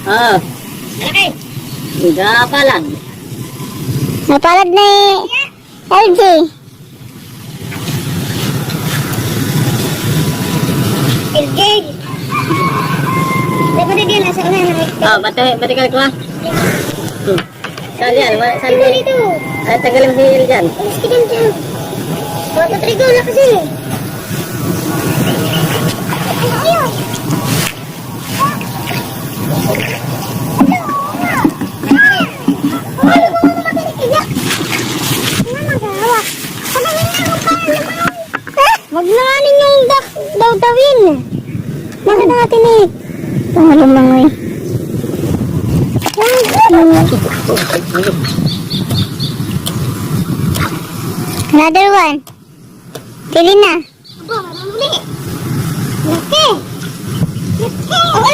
Ah. Gapalag. Napalad ni LJ. LJ. Dapat dia nasa una na. Ah, bate, bate ka ko. Saan yan? Saan Dito yan? dito. Ay, tagalin si Il dyan. Alas kita dyan. Wala trigo na kasi. Ayun. Wag na nga ninyong dak dawdawin. Bakit natin eh? Pangalumangoy. Another one. Pili na. Aba, marami. Laki. Laki.